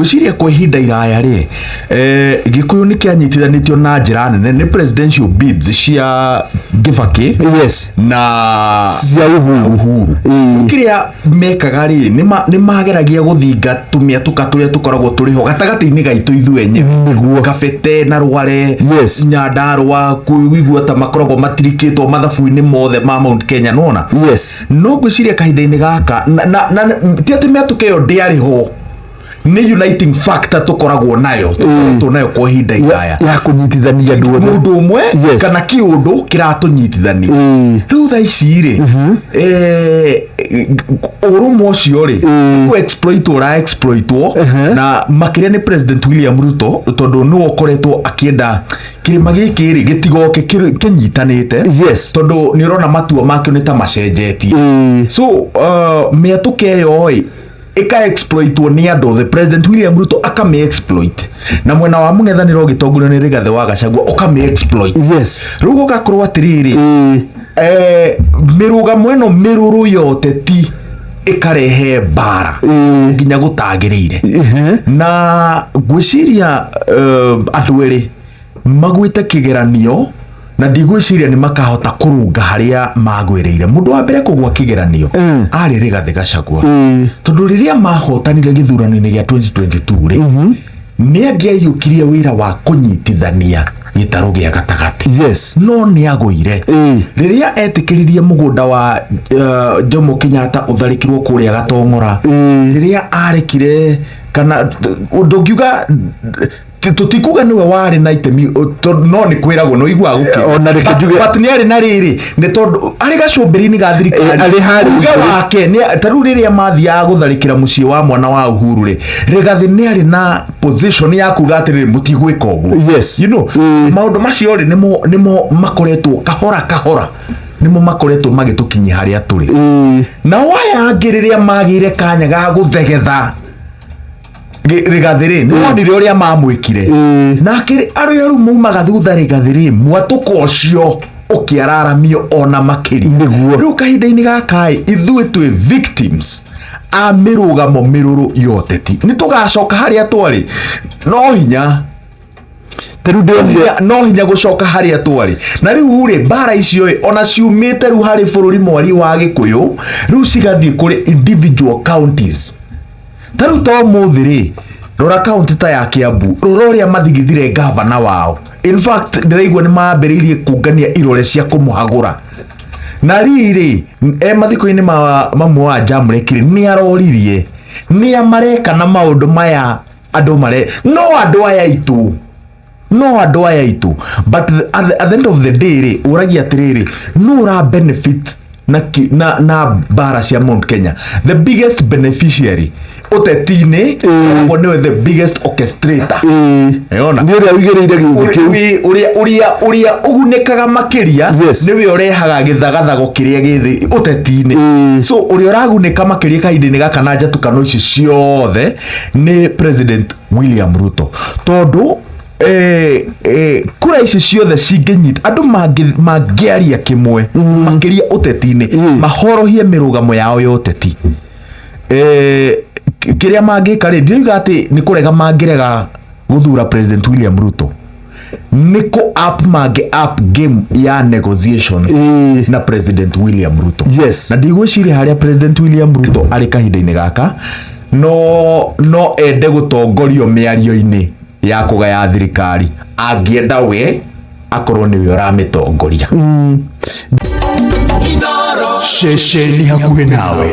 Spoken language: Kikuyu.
Ngwĩciria kwa ihinda iraya rĩ, Gĩkũyũ nĩ kĩanyitithanĩtio na njĩra nene nĩ presidential bids cia Kibaki na cia Uhuru. Uhuru. Kĩrĩa mekaga rĩ, nĩ mageragia gũthinga tũmĩatũka tũrĩa tũkoragwo tũrĩ ho gatagatĩ-inĩ gaitũ ithuĩ enyewe. Kabete na Rware, Nyandarũa, kũigua ta makoragwo matirikĩtwo mathabu-inĩ mothe ma Mount Kenya, nĩwona? No ngwĩciria kahinda-inĩ gaka na ti atĩ mĩatũka ĩyo ndĩarĩ ho, nĩ uniting factor tũkoragwo nayo, tũkoretwo nayo kwa ihinda iraya Ya kũnyitithania andũ othe. Mũndũ ũmwe kana kĩũndũ kĩratũnyitithania. Rĩu thaa ici rĩ, ũrũmwe ũcio rĩ, kũ exploit ũra exploitwo na makĩria nĩ President William Ruto, tondũ nĩwe ũkoretwo akĩenda kĩrĩma gĩkĩ rĩ gĩtigoke kĩnyitanĩte, tondũ nĩ ũrona matua makĩo nĩ ta macenjetie. So mĩatũka ĩyo ĩ ĩka exploitwo nĩ andũ othe. President William Ruto akame exploit, na mwena wa mũng'ethanĩro ũgĩtongorio nĩ Rigathĩ wa Gachagua ũkame exploit. Rĩu gũgakorwo atĩrĩrĩ, mĩrũgamo ĩno mĩrũrũ ya ũteti ĩkarehe mbara nginya gũtagĩrĩire. Na ngwĩciria andũ erĩ magwĩte kĩgeranio, na ndigwĩciria nĩ makahota kũrũnga harĩa magwĩrĩire. Mũndũ wa mbere kũgwa kĩgeranio arĩ Rigathĩ Gachagua, tondũ rĩrĩa mahotanire gĩthurano-inĩ gĩa 2022 rĩ, nĩ angĩaiyũkirie wĩra wa kũnyitithania gĩtarũ gĩa gatagatĩ, no nĩ agũire rĩrĩa etĩkĩririe mũgũnda wa Jomo Kenyatta ũtharĩkĩrwo kũrĩa Gatong'ora, rĩrĩa arekire, kana ndũngiuga, tũtikuga nĩwe warĩ na itemi, no nĩ kwĩragwo nĩ ũiguaga gũkĩ. Ona reke But nĩ arĩ na rĩrĩ, nĩ tondũ arĩ gacũmbĩrĩ-inĩ ga thirikari. Arĩ harĩa Uge igũrũ. Wake ta rĩu rĩrĩa mathiaga gũtharĩkĩra mũciĩ wa mwana wa Uhuru rĩ, Rigathĩ nĩ arĩ na position ya kuga atĩrĩrĩ, mũtigwĩka ũguo. Maũndũ macio rĩ, nĩmo makoretwo kahora kahora, nĩmo makoretwo magĩtũkinyia harĩa tũrĩ. Nao aya angĩ rĩrĩa magĩire kanya ga gũthegetha Rigathĩ rĩ, nĩ wonire ũrĩa mamwĩkire. Nake rĩ, arĩa rĩu maumaga thutha Rigathĩ rĩ, mwatũka ũcio ũkĩararamio ona makĩria. Rĩu kahinda-inĩ gaka ĩ, ithuĩ twĩ victims a mĩrũgamo mĩrũrũ ya ũteti. Nĩ tũgacoka harĩa twarĩ? No hinya. Ta rĩu ndĩronire No hinya gũcoka harĩa twarĩ. Na rĩu rĩ, mbara icio ĩ, ona ciumĩte rĩu harĩ bũrũri mwari wa Gĩkũyũ, rĩu cigathiĩ kũrĩ individual counties. Ta rĩu ta ũmũthĩ rĩ, rora kaunti ta ya Kiambu, rora ũrĩa mathigithire gavana wao. In fact, ndĩraigua nĩ mambĩrĩirie kũngania irore cia kũmũhagũra. Na rĩrĩ, e mathiko-inĩ ma mamu wa Jamlek rĩ, nĩ aroririe nĩa mareka na maũndũ maya andũ mare no andũ aya aitũ, no andũ aya aitũ. But at the end of the day rĩ, ũragia atĩrĩrĩ, no ũra benefit na mbara cia Mount Kenya? The biggest beneficiary ũteti-inĩ ũguo nĩwe the biggest orchestrator. Nĩwona? Nĩ ũrĩa ũigĩrĩire gĩũthĩ kĩu. Ũrĩa ũgunĩkaga makĩria nĩwe ũrehaga gĩthagathago kĩrĩa gĩthĩ ũteti-inĩ. So ũrĩa ũragunĩka makĩria kahinda-inĩ gaka na njatukano ici ciothe nĩ President William Ruto, tondũ kura ici ciothe cingĩnyita andũ mangĩaria kĩmwe makĩria ũteti-inĩ, mahorohie mĩrũgamo yao ya ũteti, kĩrĩa mangĩka rĩ, ndiroiga atĩ nĩ kũrega mangĩrega gũthura President William Ruto, nĩ kũ up mangĩ up game ya negotiations na President William Ruto. Na ndigwĩciria harĩa President William Ruto arĩ kahinda-inĩ gaka no ende gũtongorio mĩario-inĩ ya kũgaya thirikari, angĩenda we akorwo nĩwe ũramĩtongoria. Ceceni hakuhĩ nawe.